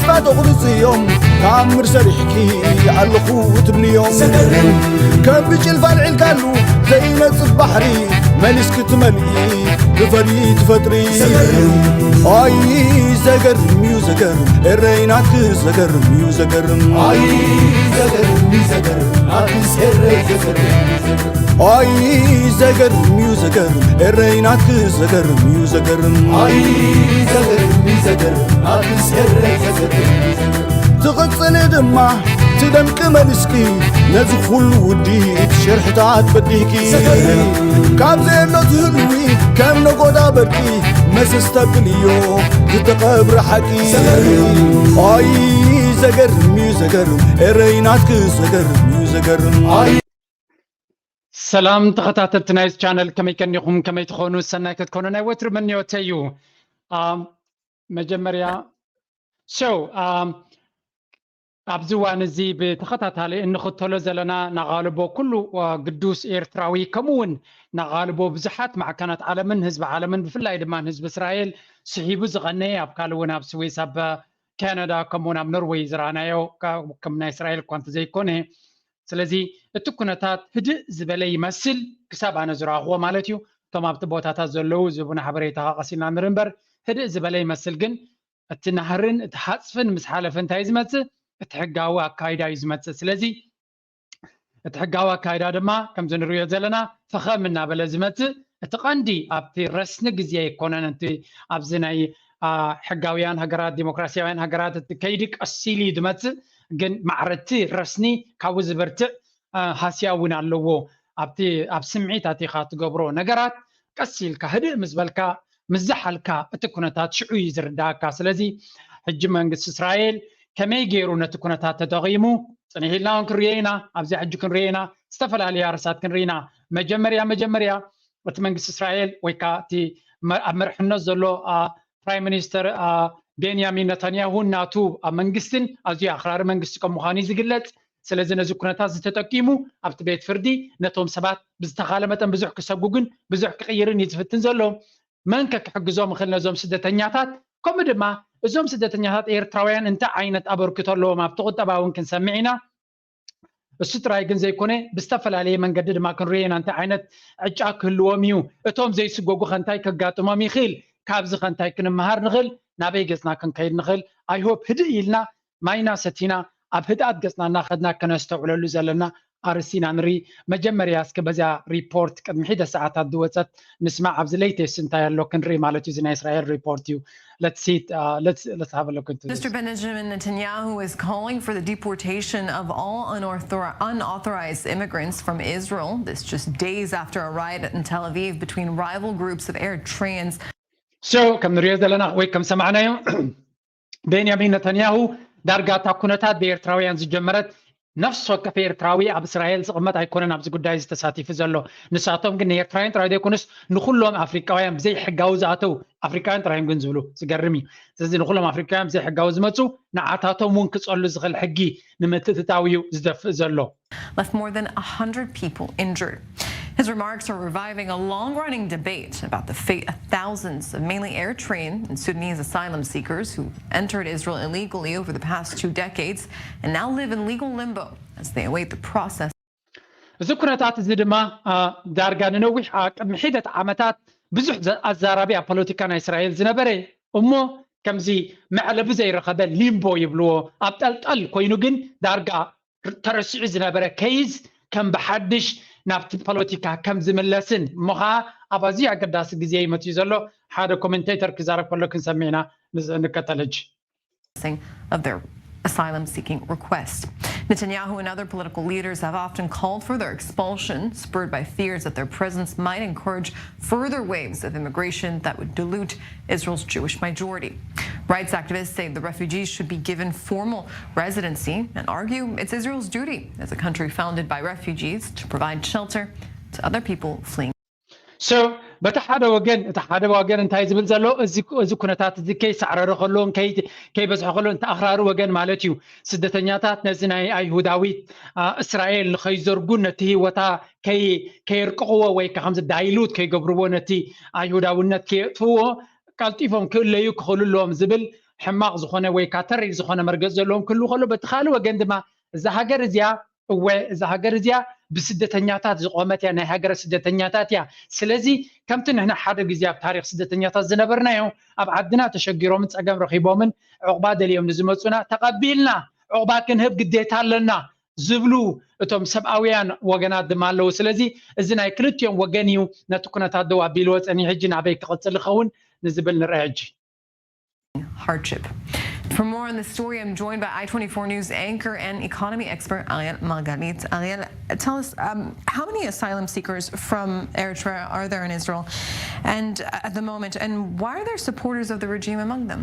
ባት ኣቑርጽዮም ተኣምር ሰሪሕኪ ኣለኹ ትብልዮም። ዘገርም። ከም ብጭልፋ ኣልዒልካሉ ዘይነጽፍ ባሕሪ መሊስኪ ትመልኢ ብፈሪ ትፈጥሪ። ዘገርም። ኣይ ዘገርም እዩ ዘገርም፣ ኤረይ ናትኪ ዘገርም እዩ ዘገርም። ኣይ ዘገርም እዩ ዘገርም፣ ናትኪስ ኤረይ ዘገርም እዩ ዘገርም። ኣይ ዘገርም እዩ ዘገርም፣ ኤረይ ናትኪ ዘገርም እዩ ዘገርም። ኣይ ዘገርም እዩ ዘገርም፣ ናትኪስ ኤረይ ዘገርም እዩ ዘገርም። ትቕጽሊ ድማ ትደምቂ መሊስኪ ነዚ ኩሉ ውዲት ሽርሕታት በዲህኪ። ዘገርም። ካብ ዘየሎ ትህልዊ ከም ነጎዳ በርቂ መሰስ ተብልዮ ዝተቐብረ ሓቂ። ዘገርም። ኣይ ዘገርም እዩ ዘገርም፣ ኤረይ ናትኪ ዘገርም እዩ ዘገርም። ኣይ ሰላም ተኸታተልቲ ናይዚ ቻነል፣ ከመይ ቀኒኹም? ከመይ ትኾኑ? ሰናይ ክትኮኑ ናይ ወትሩ ምንዮተይ እዩ። ኣም፣ መጀመርያ፣ so፣ ኣም፣ ኣብዚ እዋን እዚ ብተኸታታሊ እንኽተሎ ዘለና ናቓልቦ ኩሉ፣ ዋ፣ ግዱስ ኤርትራዊ፣ ከምኡ እውን ናቓልቦ ብዙሓት ማዕከናት ዓለምን ህዝቢ ዓለምን፣ ብፍላይ ድማ ንህዝቢ እስራኤል ስሒቡ ዝቐነየ፣ ኣብ ካልእ እውን ኣብ ስዊስ፣ ኣብ ካናዳ፣ ከምኡ እውን ኣብ ኖርዌይ ዝረኣናዮ፣ ካ-፣ ከም ናይ እስራኤል እኳ እንተዘይኮነ፣ ስለዚ እቲ ኩነታት ህድእ ዝበለ ይመስል፣ ክሳብ ኣነ ዝረኣኽዎ ማለት እዩ። እቶም ኣብቲ ቦታታት ዘለዉ ዝህቡና ሓበሬታ ቀሲልና ንርኢ እምበር፣ ህድእ ዝበለ ይመስል። ግን እቲ ናህርን እቲ ሃጽፍን ምስ ሓለፈ እንታይ እዩ ዝመጽእ? እቲ ሕጋዊ ኣካይዳ እዩ ዝመጽእ። ስለዚ እቲ ሕጋዊ ኣካይዳ ድማ ከምዚ ንሪኦ ዘለና ፈኸም እናበለ ዝመጽእ፣ እቲ ቀንዲ ኣብቲ ረስኒ ግዜ ኣይኮነን። እቲ ኣብዚ ናይ፣ ኣ፣ ሕጋውያን ሃገራት፣ ዲሞክራሲያውያን ሃገራት እቲ ከይዲ ቀስ ኢሉ እዩ ዝመጽእ። ግን ማዕረ እቲ ረስኒ ካብኡ ዝበርትዕ፣ አ፣ ሃስያ እውን ኣለዎ። ኣብቲ፣ ኣብ ስምዒት ኣቲኻ ትገብሮ ነገራት ቀስ ኢልካ ህድእ ምስ በልካ፣ ምስ ዝሓልካ እቲ ኩነታት ሽዑ እዩ ዝርዳእካ። ስለዚ ሕጂ መንግስቲ እስራኤል ከመይ ገይሩ ነቲ ኩነታት ተጠቒሙ፣ ጽንሕ ኢልና እውን ክንሪኦ ኢና። ኣብዚኣ ሕጂ ክንሪኦ ኢና። ዝተፈላለዩ ኣርእስታት ክንርኢ ኢና። መጀመርያ፣ መጀመርያ እቲ መንግስቲ እስራኤል ወይ ከዓ እቲ መ-፣ ኣብ መርሕነት ዘሎ፣ አ፣ ፕራይም ሚኒስተር፣ አ፣ ቤንያሚን ነታንያሁን ናቱ ኣብ መንግስትን ኣዝዩ ኣኽራሪ መንግስቲ ከም ምዃኑ እዩ ዝግለጽ። ስለዚ ነዚ ኩነታት እዚ ተጠቂሙ ኣብቲ ቤት ፍርዲ ነቶም ሰባት ብዝተኻለ መጠን ብዙሕ ክሰጉግን ብዙሕ ክቕይርን እዩ ዝፍትን ዘሎ። መን ከ ክሕግዞም ይኽእል ነዞም ስደተኛታት? ከምኡ ድማ እዞም ስደተኛታት ኤርትራውያን እንታይ ዓይነት ኣበርክቶ ኣለዎም ኣብቲ ቁጠባ እውን ክንሰምዕ ኢና። እሱ ጥራይ ግን ዘይኮነ ብዝተፈላለየ መንገዲ ድማ ክንሪኦ ኢና እንታይ ዓይነት ዕጫ ክህልዎም እዩ። እቶም ዘይስጎጉ ከ እንታይ ከጋጥሞም ይኽእል? ካብዚ ከ እንታይ ክንመሃር ንኽእል? ናበይ ገጽና ክንከይድ ንኽእል? I hope ህድእ ኢልና ማይና ሰቲና ኣብ ህድኣት ገጽና እናኸድና ከነስተውዕለሉ ዘለና ኣርእስቲ ኢና ንርኢ። መጀመርያ እስከ በዚኣ ሪፖርት ቅድሚ ሒደ ሰዓታት ዝወጸት ንስማዕ። ኣብዚ latest እንታይ ኣሎ ክንርኢ ማለት እዩ። እዚ ናይ እስራኤል ሪፖርት እዩ። Let's see it, uh, let's, let's have a look into this. Mister Benjamin Netanyahu is calling for the deportation of all unauthorized immigrants from Israel. This just days after a riot in Tel Aviv between rival groups of Eritreans. So ከም ንሪኦ ዘለና ወይ ከም ሰማዕናዮ፣ ቤንያሚን ነታንያሁ ዳርጋ እታ ኩነታት ብኤርትራውያን ዝጀመረት፣ ነፍሲ ወከፍ ኤርትራዊ ኣብ እስራኤል ዝቕመጥ ኣይኮነን ኣብዚ ጉዳይ እዚ ተሳቲፉ ዘሎ። ንሳቶም ግን ንኤርትራውያን ጥራይ ዘይኮኑስ ንኹሎም ኣፍሪቃውያን ብዘይሕጋዊ ዝኣተው፣ ኣፍሪቃውያን ጥራይ እዮም ግን ዝብሉ፣ ዝገርም እዩ። ስለዚ ንኹሎም ኣፍሪቃውያን ብዘይሕጋዊ ዝመጹ፣ ንዓታቶም እውን ክጸሉ ዝኽእል ሕጊ ንምትእትታው እዩ ዝደፍእ ዘሎ። Left more than a hundred people injured. His remarks are reviving a long-running debate about the fate of thousands of mainly Eritrean and Sudanese asylum seekers who entered Israel illegally over the past two decades and now live in legal limbo as they await the process. እዚ ኩነታት እዚ ድማ፣ ኣ፣ ዳርጋ ንነዊሕ፣ ኣ፣ ቅድሚ ሒደት ዓመታት ብዙሕ ዘ-፣ ኣዛራቢ ኣብ ፖለቲካ ናይ እስራኤል ዝነበረ እሞ ከምዚ መዕለቢ ዘይረኸበ ሊምቦ ይብልዎ፣ ኣብ ጠልጠል ኮይኑ ግን ዳርጋ ተረሲዑ ዝነበረ ኬዝ ከም ብሓድሽ ናብቲ ፖለቲካ ከም ዝምለስን እሞ ኸዓ ኣብ ኣዝዩ ኣገዳሲ ግዜ እዩ መፂኡ ዘሎ። ሓደ ኮሜንቴተር ክዛረብ ከሎ ክንሰምዕ ኢና። ንዝ-፣ ንከተል ሕጂ። Of their asylum-seeking request. Netanyahu and other political leaders have often called for their expulsion, spurred by fears that their presence might encourage further waves of immigration that would dilute Israel's Jewish majority. Rights activists say the refugees should be given formal residency and argue it's Israel's duty, as a country founded by refugees, to provide shelter to other people fleeing. So በቲ ሓደ ወገን፣ እቲ ሓደ ወገን እንታይ ዝብል ዘሎ፣ እዚ፣ እዚ ኩነታት እዚ ከይሳዕረረ ከሎ፣ ከይ-፣ ከይበዝሐ ከሎ፣ እቲ ኣኽራሪ ወገን ማለት እዩ፣ ስደተኛታት ነዚ ናይ ኣይሁዳዊት፣ አ፣ እስራኤል ንኸይዘርጉን ነቲ ህይወታ ከይ-፣ ከየርቅቕዎ ወይ ከዓ ከምዚ ዳይሉት ከይገብርዎ፣ ነቲ ኣይሁዳውነት ከየጥፍዎ፣ ቀልጢፎም ክእለዩ ክኽእሉ ኣለዎም ዝብል ሕማቕ ዝኾነ ወይ ከዓ ተሪር ዝኾነ መርገጽ ዘለዎም ክህልዉ ከሎ፣ በቲ ካልእ ወገን ድማ እዛ ሃገር እዚኣ፣ እወ፣ እዛ ሃገር እዚኣ ብስደተኛታት ዝቖመት እያ፣ ናይ ሃገረ ስደተኛታት እያ። ስለዚ ከምቲ ንሕና ሓደ ግዜ ኣብ ታሪኽ ስደተኛታት ዝነበርናዮ፣ ኣብ ዓድና ተሸጊሮምን ጸገም ረኺቦምን ዕቑባ ደልዮም ንዝመጹና ተቐቢልና ዕቑባ ክንህብ ግዴታ ኣለና ዝብሉ እቶም ሰብኣውያን ወገናት ድማ ኣለዉ። ስለዚ እዚ ናይ ክልቲኦም ወገን እዩ ነቲ ኩነታት ደው ኣቢልዎ ጸኒሑ። ሕጂ ናበይ ክቕጽል ይኸውን ንዝብል ንርአ ሕጂ። Hardship. For more on this story, I'm joined by I twenty-four News anchor and economy expert Ariel Margalit. Ariel, tell us, um, how many asylum seekers from Eritrea are there in Israel and uh, at the moment, and why are there supporters of the regime among them?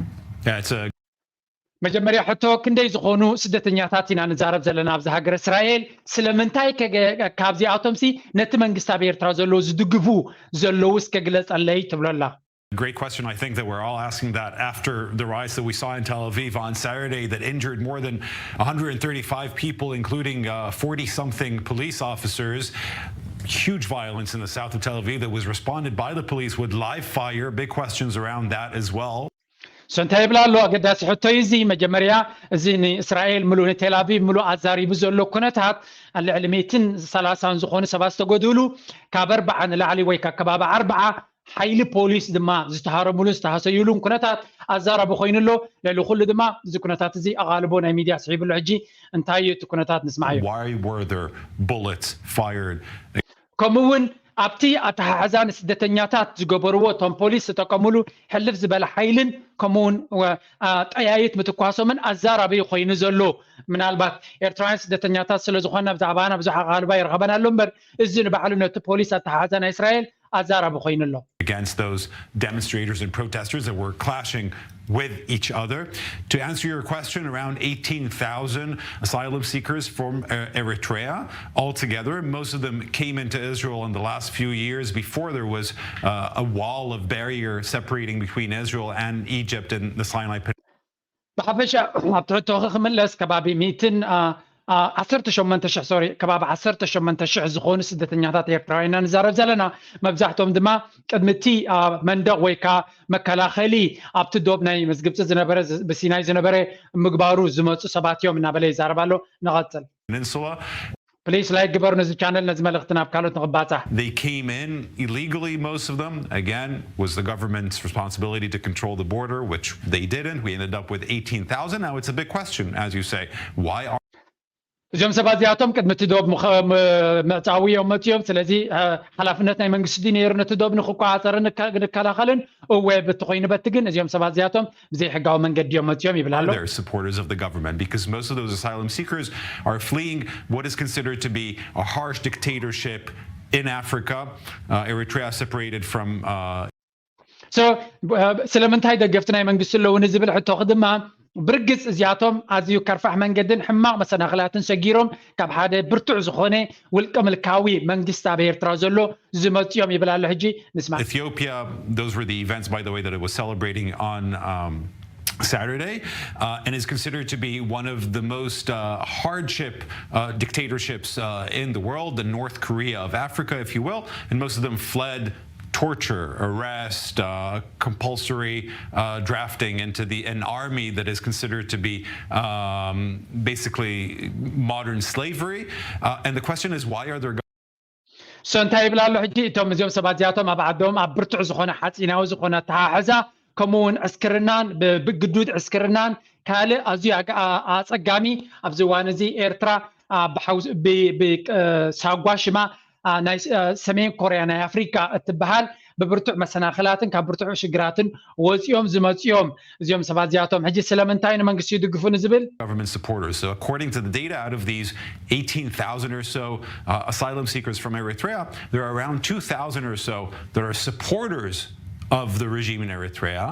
Yeah, it's a መጀመርያ ሕቶ፣ ክንደይ ዝኾኑ ስደተኛታት ኢና ንዛረብ ዘለና ኣብዚ ሃገረ እስራኤል? ስለምንታይ ከ-፣ ካብዚኣቶምሲ ነቲ መንግስቲ ኣብ ኤርትራ ዘለዉ ዝድግፉ ዘለዉ እስከ ግለጸለይ ትብሎ ኣላ። Great question. I think that we're all asking that after the riots that we saw in Tel Aviv on Saturday that injured more than one hundred thirty-five people, including uh, forty something police officers. Huge violence in the south of Tel Aviv that was responded by the police with live fire. Big questions around that as well. So እንታይ ይብላ ኣሎ? ኣገዳሲ ሕቶ እዩ እዚ። መጀመርያ፣ እዚ ንእስራኤል ምሉእ፣ ንቴል ኣቪቭ ምሉእ ኣዛሪቡ ዘሎ ኩነታት፣ ኣብ ልዕሊ ሚእትን ሰላሳን ዝኾኑ ሰባት ዝተጎድእሉ፣ ካብ ኣርባዓ ንላዕሊ ወይ ካብ ከባቢ ኣርባዓ ሓይሊ ፖሊስ ድማ ዝተሃረምሉን ዝተሃሰዩሉን ኩነታት ኣዛራቢ ኮይኑ ኣሎ። ልዕሊ ኩሉ ድማ እዚ ኩነታት እዚ ኣቓልቦ ናይ ሚድያ ስሒቡ ኣሎ። ሕጂ እንታይ እዩ እቲ ኩነታት ንስማዓዮ። Why were there bullets fired? ከምኡ እውን ኣብቲ ኣተሓሕዛ ንስደተኛታት ዝገበርዎ እቶም ፖሊስ ዝጠቀምሉ ሕልፍ ዝበለ ሓይልን ከምኡ እውን ጠያይት ምትኳሶምን ኣዛራቢ ኮይኑ ዘሎ። ምናልባት ኤርትራውያን ስደተኛታት ስለ ዝኾንና ብዛዕባ ኣና ብዙሕ ኣቓልቦ ኣይረኸበን ኣሎ እምበር፣ እዚ ንባዕሉ ነቲ ፖሊስ ኣተሓሕዛ ናይ እስራኤል ኣዛራቢ ኮይኑ ኣሎ። Against those demonstrators and protesters that were clashing with each other. To answer your question, around eighteen thousand asylum seekers from uh, Eritrea altogether. Most of them came into Israel in the last few years before there was uh, a wall of barrier separating between Israel and Egypt and the Sinai Peninsula. ብሓፈሻ ኣብ ትሕቶኺ ክምለስ ከባቢ ሚእትን ዓሰርተ ሸሞንተ ሽሕ፣ ሶሪ፣ ከባቢ ዓሰርተ ሸሞንተ ሽሕ ዝኾኑ ስደተኛታት ኤርትራውያን ኢና ንዛረብ ዘለና። መብዛሕትኦም ድማ ቅድሚ እቲ መንደቕ ወይ ከዓ መከላኸሊ ኣብቲ ዶብ ናይ ምስ ግብፂ ዝነበረ፣ ብሲናይ ዝነበረ ምግባሩ ዝመፁ ሰባት እዮም እናበለ ይዛረብ ኣሎ። ንቐፅል። Peninsula. ፕሊስ ላይክ ግበሩ ነዚ ቻነል፣ ነዚ መልእኽቲ ናብ ካልኦት ንኽባፃሕ። They came in illegally, most of them. Again, was the government's responsibility to control the border, which they didn't. We ended up with eighteen thousand. Now it's a big question, as you say. Why are እዚኦም ሰባት እዚኣቶም ቅድሚ እቲ ዶብ ምኸ-፣ ም-፣ ምዕፃዊ እዮም መፅዮም። ስለዚ ሓላፍነት ናይ መንግስቲ ድዩ ነይሩ ነቲ ዶብ ንክቆፃፀርን ንከ-፣ ንከላኸልን? እወ፣ በቲ ኮይኑ በቲ ግን እዚኦም ሰባት እዚኣቶም ብዘይ ሕጋዊ መንገዲ እዮም መፅዮም ይብል ኣሎ። They're supporters of the government because most of those asylum seekers are fleeing what is considered to be a harsh dictatorship in Africa. Uh, Eritrea separated from uh, So ስለምንታይ ደገፍቲ ናይ መንግስቲ ኣለዉ ንዝብል ሕቶኺ ድማ፣ ብርግፅ እዚኣቶም ኣዝዩ ከርፋሕ መንገድን ሕማቕ መሰናኽላትን ሰጊሮም ካብ ሓደ ብርቱዕ ዝኾነ ውልቀ ምልካዊ መንግስቲ ኣብ ኤርትራ ዘሎ ዝመፅኦም ይብል ኣሎ። ሕጂ ንስማ። Ethiopia, those were the events, by the way, that it was celebrating on um, Saturday, uh, and is considered to be one of the most uh, hardship uh, dictatorships uh, in the world, the North Korea of Africa, if you will. And most of them fled torture, arrest, uh, compulsory uh, drafting into the an army that is considered to be um, basically modern slavery. Uh, and the question is, why are there So እንታይ ይብል ኣሎ ሕጂ? እቶም እዚኦም ሰባት እዚኣቶም ኣብ ዓዶም ኣብ ብርቱዕ ዝኾነ ሓፂናዊ ዝኾነ ኣተሓሕዛ፣ ከምኡ እውን ዕስክርናን ብ-፣ ብግዱድ ዕስክርናን ካልእ ኣዝዩ ኣገ-፣ ኣ-፣ ኣፀጋሚ ኣብዚ እዋን እዚ ኤርትራ፣ ኣ፣ ብሓውስ-፣ ብ-፣ ብ-፣ እ፣ ሳጓ ሽማ፣ ኣ፣ ናይ ስ-፣ እ፣ ሰሜን ኮርያ ናይ ኣፍሪካ እትበሃል ብብርቱዕ መሰናኽላትን ካብ ብርቱዕ ሽግራትን ወፂኦም ዝመፅኦም እዚኦም ሰባት እዚኣቶም። ሕጂ ስለምንታይ ንመንግስቲ ይድግፉ ንዝብል? Government supporters. So according to the data, out of these eighteen thousand or so uh, asylum seekers from Eritrea, there are around two thousand or so that are supporters of the regime in Eritrea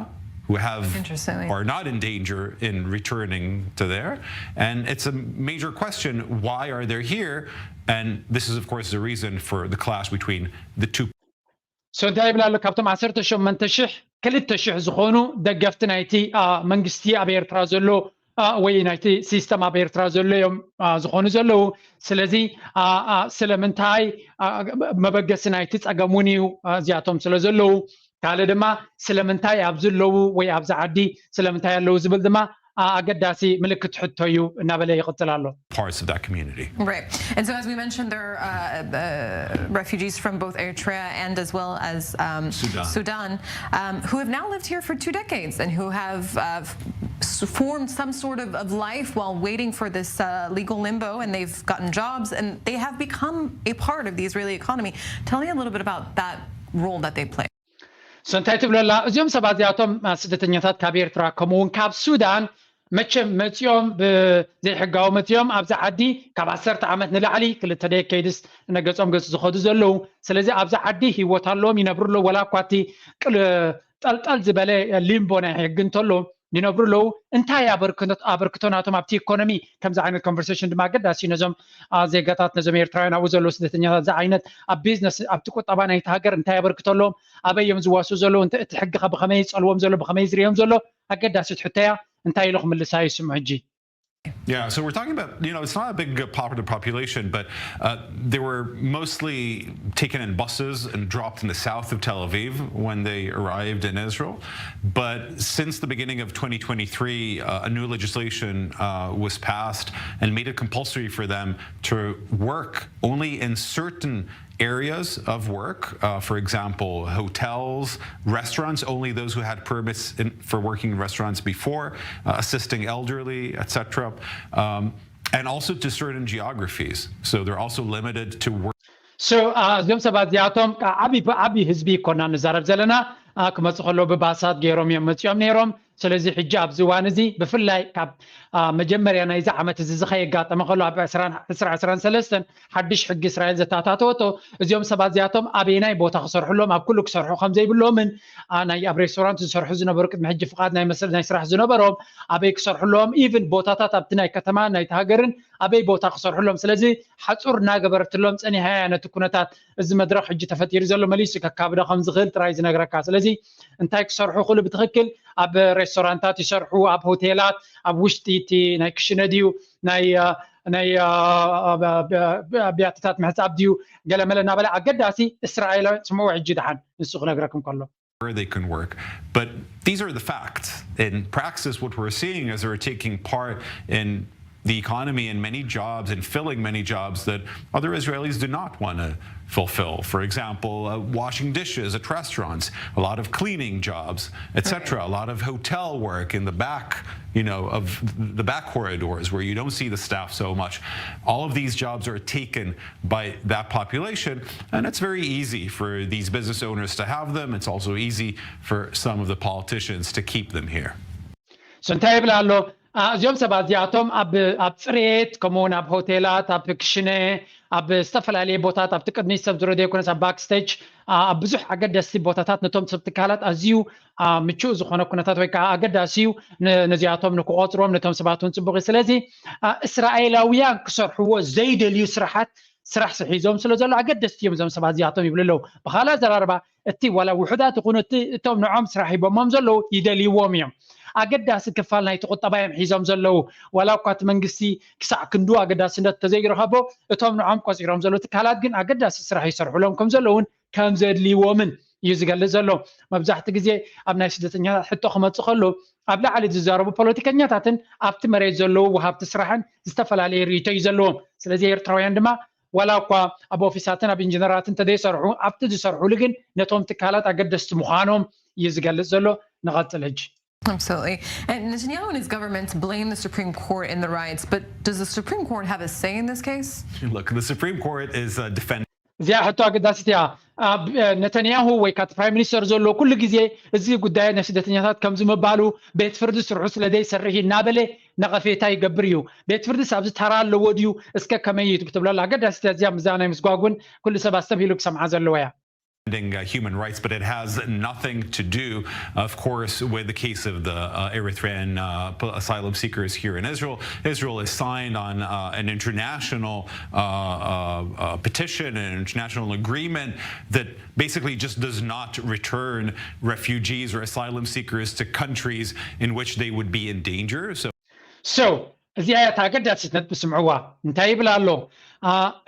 who have Interestingly. are not in danger in returning to there. And it's a major question, why are they here? And this is, of course, the reason for the clash between the two. So እንታይ ይብል ኣሎ? ካብቶም ዓሰርተ ሸሞንተ ሽሕ፣ ክልተ ሽሕ ዝኾኑ ደገፍቲ ናይቲ፣ ኣ፣ መንግስቲ ኣብ ኤርትራ ዘሎ፣ ኣ፣ ወይ ናይቲ ሲስተም ኣብ ኤርትራ ዘሎ እዮም፣ ኣ፣ ዝኾኑ ዘለዉ። ስለዚ፣ ኣ፣ ኣ፣ ስለምንታይ፣ ኣ፣ መበገሲ ናይቲ ጸገም እውን እዩ፣ ኣ፣ እዚኣቶም ስለ ዘለዉ። ካልእ ድማ ስለምንታይ ኣብዚ ኣለዉ ወይ ኣብዚ ዓዲ ስለምንታይ ኣለዉ ዝብል ድማ ኣገዳሲ ምልክት ሕቶ እዩ እናበለ ይቕጽል ኣሎ። Parts of that community. Right. And so, as we mentioned, there are uh, uh, refugees from both Eritrea and as well as um, Sudan, um, who have now lived here for two decades and who have uh, formed some sort of, of life while waiting for this uh, legal limbo, and they've gotten jobs and they have become a part of the Israeli economy. Tell me a little bit about that role that they play. So እንታይ ትብለላ? እዚኦም ሰባት እዚኣቶም ስደተኛታት ካብ ኤርትራ ከምኡውን ካብ ሱዳን መቸም መፂኦም ብዘይሕጋዊ መፂኦም ኣብዚ ዓዲ ካብ ዓሰርተ ዓመት ንላዕሊ ክልተ ደይ ከይድስ ነገፆም ገፅ ዝኸዱ ዘለዉ። ስለዚ ኣብዚ ዓዲ ህይወት ኣለዎም፣ ይነብሩ ኣለዉ። ወላ እኳ እቲ ጠልጠል ዝበለ ሊምቦ ናይ ሕጊ እንተሎ ይነብሩ ኣለዉ። እንታይ ኣበርክቶ ናቶም ኣብቲ ኢኮኖሚ? ከምዚ ዓይነት ኮንቨርሴሽን ድማ ኣገዳሲ ነዞም ዜጋታት ነዞም ኤርትራውያን ኣብኡ ዘለዉ ስደተኛታት እዚ ዓይነት ኣብ ቢዝነስ ኣብቲ ቁጠባ ናይቲ ሃገር እንታይ ኣበርክቶ ኣለዎም? ኣበይ እዮም ዝዋስኡ ዘለዉ? እቲ ሕጊ ከ ብኸመይ ይጸልዎም ዘሎ? ብኸመይ ዝርእዮም ዘሎ? ኣገዳሲት ሕቶ እያ። እንታይ ኢሉ ክምልሳ ይስምዑ ሕጂ? Yeah, so we're talking about, you know, it's not a big uh, popular population, but uh, they were mostly taken in buses and dropped in the south of Tel Aviv when they arrived in Israel. But since the beginning of twenty twenty-three, uh, a new legislation uh, was passed and made it compulsory for them to work only in certain areas of work. Uh, for example, hotels, restaurants, only those who had permits in, for working in restaurants before, uh, assisting elderly, et cetera. Um, and also to certain geographies. So they're also limited to work. So እዞም ሰባት እዚኣቶም ዓቢ ዓቢ ህዝቢ ይኮና ንዛረብ ዘለና። ክመፁ ከለዉ ብባሳት ገይሮም እዮም መፂኦም ነይሮም። ስለዚ ሕጂ ኣብዚ እዋን እዚ ብፍላይ ካብ መጀመርያ ናይዚ ዓመት እዚ ዝኸየጋጠመ ከሎ ኣብ ዕስራ ዕስራን ሰለስተን ሓድሽ ሕጊ እስራኤል ዘተኣታተወቶ እዚኦም ሰባት እዚኣቶም ኣበየናይ ቦታ ክሰርሕሎም ኣብ ኩሉ ክሰርሑ ከም ዘይብሎምን ናይ ኣብ ሬስቶራንት ዝሰርሑ ዝነበሩ ቅድሚ ሕጂ ፍቓድ ናይ መስል ናይ ስራሕ ዝነበሮም ኣበይ ክሰርሕሎም ኢቭን ቦታታት ኣብቲ ናይ ከተማ ናይቲ ሃገርን ኣበይ ቦታ ክሰርሕሎም ስለዚ ሓፁር እናገበረትሎም ፀኒሓ እያ ነቲ ኩነታት እዚ መድረኽ ሕጂ ተፈጢሩ ዘሎ መሊሱ ከካብዶ ከም ዝኽእል ጥራይ ዝነግረካ ስለዚ እንታይ ክሰርሑ ክሉ ብትኽክል ኣብ ሬስቶራንታት ይሰርሑ ኣብ ሆቴላት ኣብ ውሽጢ እቲ ናይ ክሽነ ድዩ ናይ ናይ ቢያትታት ምሕፃብ ድዩ ገለመለ እናበለ ኣገዳሲ እስራኤላዊ ስምዑ ሕጂ ድሓን ንሱ ክነግረኩም ከሎ where they can work. But these are the facts. In praxis, what we're seeing is they're taking part in the economy and many jobs and filling many jobs that other Israelis do not want to fulfill. For example, uh, washing dishes at restaurants, a lot of cleaning jobs, et cetera. A lot of hotel work in the back, you know, of the back corridors where you don't see the staff so much. All of these jobs are taken by that population, and it's very easy for these business owners to have them. It's also easy for some of the politicians to keep them here. So እንታይ ይብል ኣሎ? እዚኦም ሰባት እዚኣቶም ኣብ ኣብ ፅሬት ከምኡውን ኣብ ሆቴላት ኣብ ክሽነ ኣብ ዝተፈላለየ ቦታት ኣብቲ ቅድሚት ሰብ ዝረዶ ይኮነስ ኣብ ባክስቴጅ ኣብ ብዙሕ ኣገደስቲ ቦታታት ነቶም ሰብ ትካላት ኣዝዩ ምቹእ ዝኾነ ኩነታት ወይ ከዓ ኣገዳሲ እዩ ነዚኣቶም ንክቆፅሮም ነቶም ሰባት እውን ፅቡቅ እዩ ስለዚ እስራኤላውያን ክሰርሕዎ ዘይደልዩ ስራሓት ስራሕ ስሒዞም ስለ ዘሎ ኣገደስቲ እዮም እዞም ሰባት እዚኣቶም ይብሉ ኣለዉ ብካልእ ኣዘራርባ እቲ ዋላ ውሑዳት ይኹኑ እቲ እቶም ንዖም ስራሕ ሂቦሞም ዘለዉ ይደልይዎም እዮም ኣገዳሲ ክፋል ናይቲ ቁጠባ እዮም ሒዞም ዘለዉ ዋላ እኳ እቲ መንግስቲ ክሳዕ ክንዱ ኣገዳስነት ተዘይረኸቦ እቶም ንዖም ቆፂሮም ዘለዉ ትካላት ግን ኣገዳሲ ስራሕ ይሰርሑሎም ከም ዘለውን ከም ዘድልይዎምን እዩ ዝገልፅ ዘሎ መብዛሕቲ ግዜ ኣብ ናይ ስደተኛታት ሕቶ ክመፅእ ከሎ ኣብ ላዕሊ ዝዛረቡ ፖለቲከኛታትን ኣብቲ መሬት ዘለዉ ወሃብቲ ስራሕን ዝተፈላለየ ርእይቶ እዩ ዘለዎም ስለዚ ኤርትራውያን ድማ ዋላ እኳ ኣብ ኦፊሳትን ኣብ ኢንጂነራትን እንተዘይሰርሑ ኣብቲ ዝሰርሑሉ ግን ነቶም ትካላት ኣገደስቲ ምዃኖም እዩ ዝገልፅ ዘሎ ንቐፅል ሕጂ Absolutely. And Netanyahu and his government blame the Supreme Court in the riots, but does the Supreme Court have a say in this case? Look, the Supreme Court is uh, defending. እዚኣ ሕቶ ኣገዳሲት እያ ኣብ ነተንያሁ ወይ ካቲ ፕራይም ሚኒስተር ዘሎ ኩሉ ግዜ እዚ ጉዳይ ናይ ስደተኛታት ከምዚ ምባሉ ቤት ፍርዲ ስርሑ ስለ ዘይሰርሕ እናበለ ነቐፌታ ይገብር እዩ ቤት ፍርድስ ኣብዚ ተራ ኣለዎ ድዩ እስከ ከመይ እዩ ክትብለላ ኣገዳሲት እያ እዚኣ ምዛ ናይ ምስጓግ እውን ኩሉ ሰብ ኣስተብሂሉ ክሰምዓ ዘለዎ እያ Uh, human rights, but it has nothing to do, of course, with the case of the uh, Eritrean uh, asylum seekers here in Israel. Israel has signed on uh, an international uh, petition, an international agreement that basically just does not return refugees or asylum seekers to countries in which they would be in danger. So, so እዚኣ እያ እታ ኣገዳሲት ነጥቢ፣ ስምዕዋ እንታይ ይብል ኣሎ።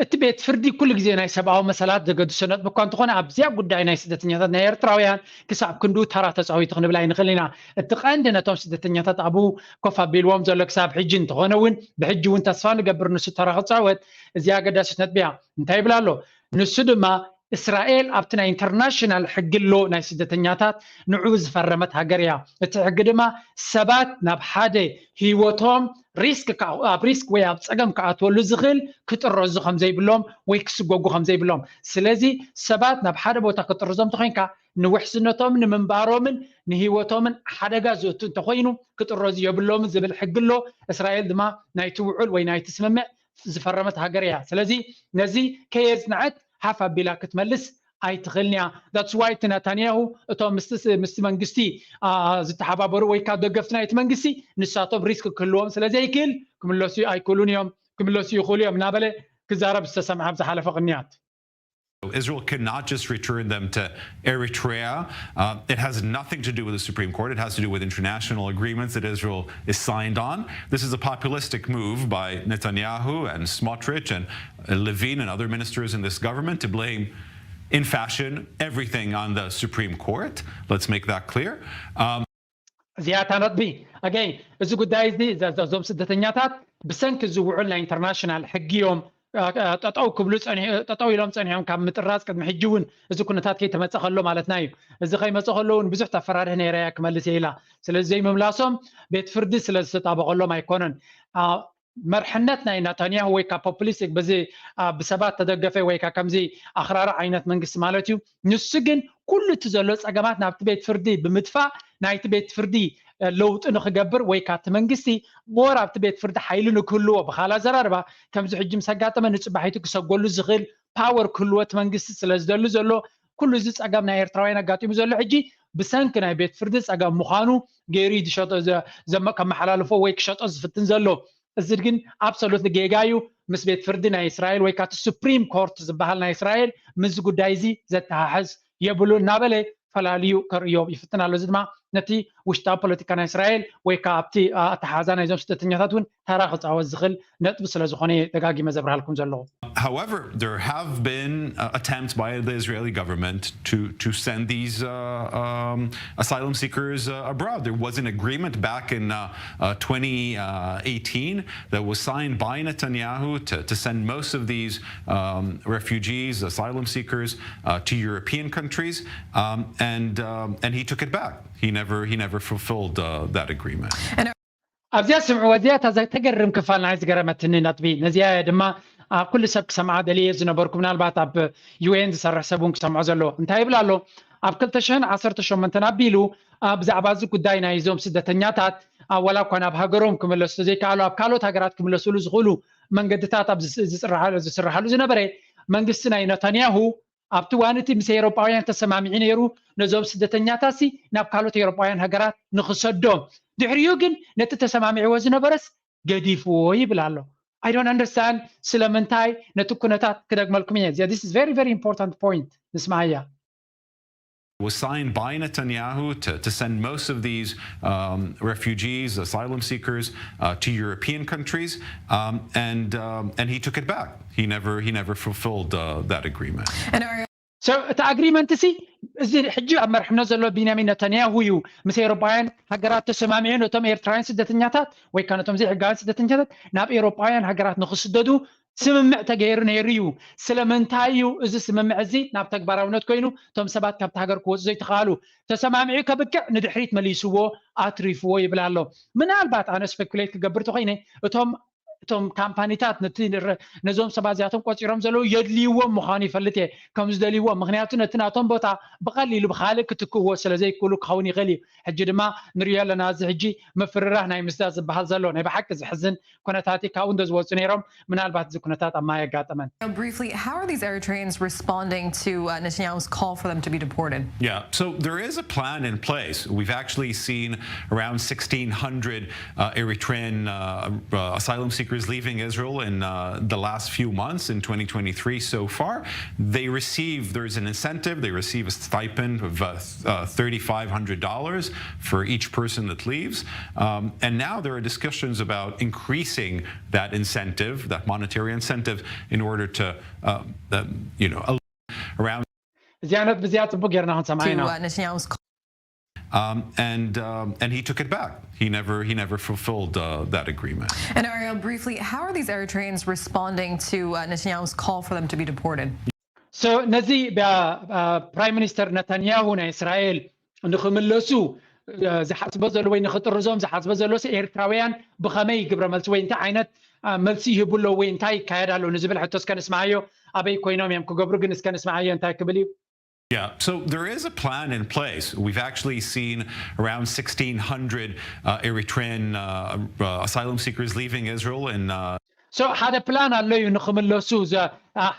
እቲ ቤት ፍርዲ ኩሉ ግዜ ናይ ሰብኣዊ መሰላት ዘገድሶ ነጥቢ እኳ እንተኾነ ኣብዚኣ ጉዳይ ናይ ስደተኛታት ናይ ኤርትራውያን ክሳብ ክንድኡ ተራ ተፃዊቱ ክንብል ኣይንኽእል ኢና። እቲ ቀንዲ ነቶም ስደተኛታት ኣብኡ ኮፍ ኣቢልዎም ዘሎ ክሳብ ሕጂ እንተኾነ እውን ብሕጂ እውን ተስፋ ንገብር ንሱ ተራ ክፃወት እዚኣ ኣገዳሲት ነጥቢ እያ። እንታይ ይብል ኣሎ? ንሱ ድማ እስራኤል ኣብቲ ናይ ኢንተርናሽናል ሕጊ ኣሎ ናይ ስደተኛታት ንዑ ዝፈረመት ሃገር እያ። እቲ ሕጊ ድማ ሰባት ናብ ሓደ ህይወቶም ሪስክ ኣብ ሪስክ ወይ ኣብ ፀገም ክኣትወሉ ዝኽእል ክጥረዙ ከምዘይብሎም ወይ ክስጎጉ ከምዘይብሎም። ስለዚ ሰባት ናብ ሓደ ቦታ ክጥርዞም ተኮይንካ ንውሕስነቶም ንምንባሮምን ንህይወቶምን ሓደጋ ዝእቱ እንተኮይኑ ክጥረዙ የብሎምን ዝብል ሕጊ ኣሎ። እስራኤል ድማ ናይቲ ውዑል ወይ ናይቲ ስምምዕ ዝፈረመት ሃገር እያ። ስለዚ ነዚ ከየጽንዐት ሃፍ ኣቢላ ክትመልስ ኣይትኽእልን እያ። That's why እቲ ናታንያሁ እቶም ምስቲ መንግስቲ ዝተሓባበሩ ወይ ካብ ደገፍቲ ናይቲ መንግስቲ ንሳቶም ሪስክ ክህልዎም ስለ ዘይክእል ክምለሱ ኣይክእሉን እዮም፣ ክምለሱ ይኽእሉ እዮም እናበለ ክዛረብ ዝተሰምዐ ኣብ ዝሓለፈ ቅንያት። Israel cannot just return them to Eritrea. Uh, it has nothing to do with the Supreme Court. It has to do with international agreements that Israel is signed on. This is a populistic move by Netanyahu and Smotrich and Levin and other ministers in this government to blame, in fashion, everything on the Supreme Court. Let's make that clear. Um, እዚኣ እታ ነጥቢ ኣገይ እዚ ጉዳይ እዚ እዞም ስደተኛታት ብሰንኪ ዝውዕል ናይ ኢንተርናሽናል ሕጊ እዮም ጠጠው ክብሉ ጠጠው ኢሎም ፀኒሖም ካብ ምጥራዝ ቅድሚ ሕጂ እውን እዚ ኩነታት ከይተመፀ ከሎ ማለትና እዩ። እዚ ከይመፀ ከሎ እውን ብዙሕ ተፈራርህ ነይረ እያ ክመልስ እየ ኢላ። ስለዚ ዘይምምላሶም ቤት ፍርዲ ስለ ዝተጣበቀሎም ኣይኮነን። መርሕነት ናይ ናታንያሁ ወይ ካብ ፖፑሊስቲክ በዚ ብሰባት ተደገፈ ወይ ካ ከምዚ ኣኽራሪ ዓይነት መንግስቲ ማለት እዩ። ንሱ ግን ኩሉ እቲ ዘሎ ፀገማት ናብቲ ቤት ፍርዲ ብምጥፋእ ናይቲ ቤት ፍርዲ ለውጢ ንክገብር ወይ ካቲ መንግስቲ ሞር ኣብቲ ቤት ፍርዲ ሓይሊ ንክህልዎ ብካል ኣዘራርባ ከምዚ ሕጂ ምስ ኣጋጠመ ንፅባሒቱ ክሰጎሉ ዝኽእል ፓወር ክህልዎ እቲ መንግስቲ ስለ ዝደሊ ዘሎ ኩሉ እዚ ፀገም ናይ ኤርትራውያን ኣጋጢሙ ዘሎ ሕጂ ብሰንኪ ናይ ቤት ፍርዲ ፀገም ምዃኑ ገይሩ እዩ ዝሸጦ ከመሓላልፎ ወይ ክሸጦ ዝፍትን ዘሎ። እዚ ግን ኣብሶሉት ጌጋ እዩ። ምስ ቤት ፍርዲ ናይ እስራኤል ወይ ካቲ ሱፕሪም ኮርት ዝበሃል ናይ እስራኤል ምስዚ ጉዳይ እዚ ዘተሓሕዝ የብሉ እናበለ ፈላልዩ ከርእዮ ይፍትን ኣሎ። እዚ ድማ ነቲ ውሽጣዊ ፖለቲካ ናይ እስራኤል ወይ ከዓ ኣብቲ ኣተሓዛ ናይዞም ስደተኛታት እውን ተራ ክፃወት ዝኽእል ነጥቢ ስለ ዝኾነ ደጋጊመ ዘብርሃልኩም ዘለኹ። However, there have been uh, attempts by the Israeli government to, to send these uh, um, asylum seekers uh, abroad. There was an agreement back in uh, uh, twenty eighteen that was signed by Netanyahu to, to send most of these um, refugees, asylum seekers, uh, to European countries, um, and, um, and he took it back. He never, he never fulfilled uh, that agreement. ኣብዚኣ ስምዕዎ፣ እዚኣ እታ ተገርም ክፋል ናይ ዝገረመትኒ ነጥቢ ነዚኣ እያ ድማ ኩሉ ሰብ ክሰምዓ ደልየ ዝነበርኩ፣ ምናልባት ኣብ ዩ ኤን ዝሰርሕ ሰብ እውን ክሰምዖ ዘለዎ። እንታይ ይብል ኣሎ? ኣብ ክልተ ሽሕን ዓሰርተ ሸሞንተን ኣቢሉ ብዛዕባ እዚ ጉዳይ ናይ እዞም ስደተኛታት ወላ እኳ ናብ ሃገሮም ክምለሱ ተዘይከኣሉ ኣብ ካልኦት ሃገራት ክምለሱሉ ዝኽእሉ መንገድታት ኣብ ዝስርሓሉ ዝነበረ መንግስቲ ናይ ነታንያሁ ኣብቲ እዋን እቲ ምስ ኤውሮጳውያን ተሰማሚዑ ነይሩ ነዞም ስደተኛታትሲ ናብ ካልኦት ኤውሮጳውያን ሃገራት ንኽሰዶም። ድሕሪኡ ግን ነቲ ተሰማሚዕዎ ዝነበረስ ገዲፍዎ ይብል ኣሎ። I don't understand ስለምንታይ ነቲ ኩነታት ክደግመልኩም እየ። This is very very important point ንስማዓያ። was signed by Netanyahu to, to send most of these um, refugees, asylum seekers, uh, to European countries, um, and um, and he took it back. He never he never fulfilled uh, that agreement. So እቲ ኣግሪመንት ሲ እዚ ሕጂ ኣብ መርሕነት ዘሎ ቢንያሚን ነታንያሁ እዩ ምስ ኤውሮጳውያን ሃገራት ተሰማሚዑ ነቶም ኤርትራውያን ስደተኛታት ወይ ከዓ ነቶም ዘይሕጋውያን ስደተኛታት ናብ ኤውሮጳውያን ሃገራት ንክስደዱ ስምምዕ ተገይሩ ነይሩ እዩ። ስለምንታይ እዩ እዚ ስምምዕ እዚ ናብ ተግባራውነት ኮይኑ እቶም ሰባት ካብቲ ሃገር ክወፁ ዘይተኻሉ? ተሰማሚዑ ከብቅዕ ንድሕሪት መሊስዎ ኣትሪፍዎ ይብል ኣሎ። ምናልባት ኣነ ስፔኩሌት ክገብር ተኮይነ እቶም እቶም ካምፓኒታት ነዞም ሰባት እዚኣቶም ቆፂሮም ዘለዉ የድልይዎም ምዃኑ ይፈልጥ እየ ከም ዝደልይዎም። ምክንያቱ ነቲ ናቶም ቦታ ብቀሊሉ ብካልእ ክትክእዎ ስለ ዘይክእሉ ክኸውን ይኽእል እዩ። ሕጂ ድማ ንሪኦ ኣለና እዚ ሕጂ ምፍርራህ ናይ ምስዳድ ዝበሃል ዘሎ ናይ ብሓቂ ዝሕዝን ኩነታት እዩ። ካብኡ እንዶ ዝወፁ ነይሮም ምናልባት እዚ ኩነታት ኣብ ማይ ኣጋጠመን። Now, briefly, how are these Eritreans responding to uh, Netanyahu's call for them to be deported? Yeah, so there is a plan in place. We've actually seen around sixteen hundred uh, Eritrean uh, uh, asylum seekers Is leaving Israel in uh, the last few months in twenty twenty-three so far, they receive, there's an incentive, they receive a stipend of uh, uh, thirty-five hundred dollars for each person that leaves. Um, and now there are discussions about increasing that incentive, that monetary incentive, in order to, uh, uh, you know, around እዚኣ ነት ብዚኣ ጽቡቅ ጌርና ክንሰምዓ ኢና። to uh, Netanyahu's call. Um, and um, and he took it back. He never he never fulfilled uh, that agreement. And Ariel, briefly, how are these Eritreans responding to uh, Netanyahu's call for them to be deported? So ነዚ ፕራይም ሚኒስተር ነታንያሁ ናይ እስራኤል ንክምለሱ ዝሓስቦ ዘሎ ወይ ንክጥርዞም ዝሓስቦ ዘሎስ ኤርትራውያን ብኸመይ ግብረ መልሲ ወይ እንታይ ዓይነት መልሲ ይህቡ ኣለዉ ወይ እንታይ ይካየድ ኣሎ ንዝብል ሕቶ እስከ ንስምዓዮ። ኣበይ ኮይኖም እዮም ክገብሩ ግን እስከ ንስምዓዮ እንታይ ክብል እዩ። Yeah, so there is a plan in place. We've actually seen around sixteen hundred uh, Eritrean uh, uh, asylum seekers leaving Israel in uh, so ሓደ ፕላን ኣሎ እዩ ንክምለሱ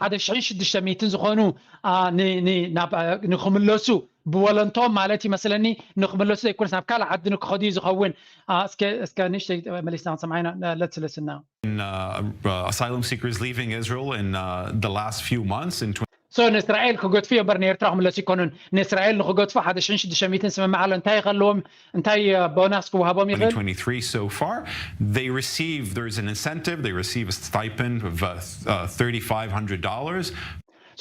ሓደ ሽሕን ሽዱሽተ ሚእትን ዝኾኑ ንክምለሱ ብወለንቶም ማለት ይመስለኒ ንክምለሱ ዘይኮነስ ናብ ካልእ ዓዲ ንክኸዱ እዩ ዝኸውን። እስከ ንእሽተይ መሊስና ክንሰምዓ ኢና። ለትስለስና uh, uh, asylum seekers leaving Israel in uh, the last few months. In so ንእስራኤል ክገድፉ እዮም በር ንኤርትራ ክምለሱ ይኮኑን። ንእስራኤል ንክገድፉ ሓደ ሽሕን ሽዱሽተ ሚእትን ስምምዕ ኣሎ። እንታይ ከለዎም እንታይ ቦናስ ክወሃቦም ይኽእል? twenty-three so far, they receive, there's an incentive, they receive a stipend of uh, uh, thirty-five hundred dollars.